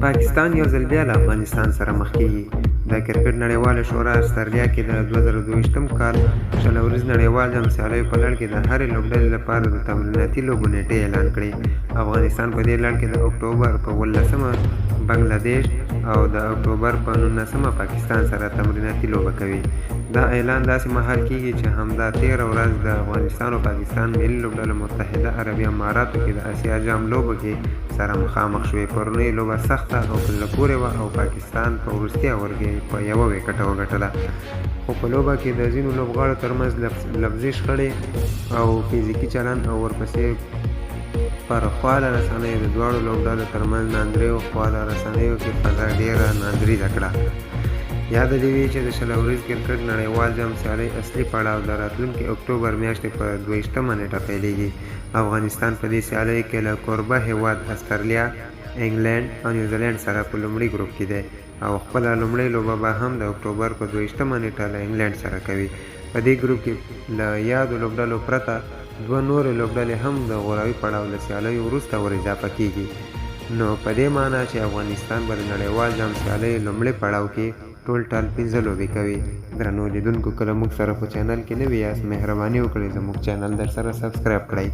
پاکستان یو ځل بیا له افغانستان سره مخ کېږي. د کرکټ نړیوالې شورا استرالیا کې د 2022 کال 20 اوریز نړیوال جام سیالیو په لړ کې د هرې لوبډلې لپاره د تمریناتي لوبو نېټې اعلان کړې. افغانستان په دې لړ کې د اکټوبر په 17 بنګله دېش او د اکټوبر په 19 پاکستان سره تمریناتي لوبه کوي. دا اعلان داسې مهال کېږي چې همدا تېره ورځ د افغانستان او پاکستان ملي لوبډلو متحده عربي اماراتو کې د اسیا جام لوبو کې سره مخامخ شوې. پرونۍ لوبه سخته او په زړه پورې وه او پاکستان په وروستي اور کې په یوه ویکټه وګټله، خو په لوبه کې د ځینو لوبغاړو ترمنځ لفظي شخړې او فزیکي چلند او ورپسې پر خواله رسنیو د دواړو لوبډلو ترمنځ ناندریو خواله رسنیو کې فضا ډېره ناندریزه کړه. یاده دې وي چې د 20 اوریز کرکټ نړیوال جام سیالۍ اصلي پړاو د راتلونکې اکټوبر میاشتې په 22 نېټه پیلېږي. افغانستان په دې سیالیو کې له کوربه هېواد استرلیا، انګلنډ او نیوزیلنډ سره په لومړي ګروپ کې دی او خپله لومړۍ لوبه به هم د اکټوبر په 22 نېټه له انګلنډ سره کوي. په دې ګروپ کې له یادو لوبډلو پرته دوه نورې لوبډلې هم د غوراوي پړاو له سیالیو وروسته ور اضافه کېږي، نو په دې مانا چې افغانستان به د نړیوال جام سیالیو لومړي پړاو کې ټولټال 5 لوبې کوي. درنو لیدونکو که له موږ سره په چینل کې نوي یاست، مهرباني وکړئ زموږ چینل درسره سبسکرایب کړئ.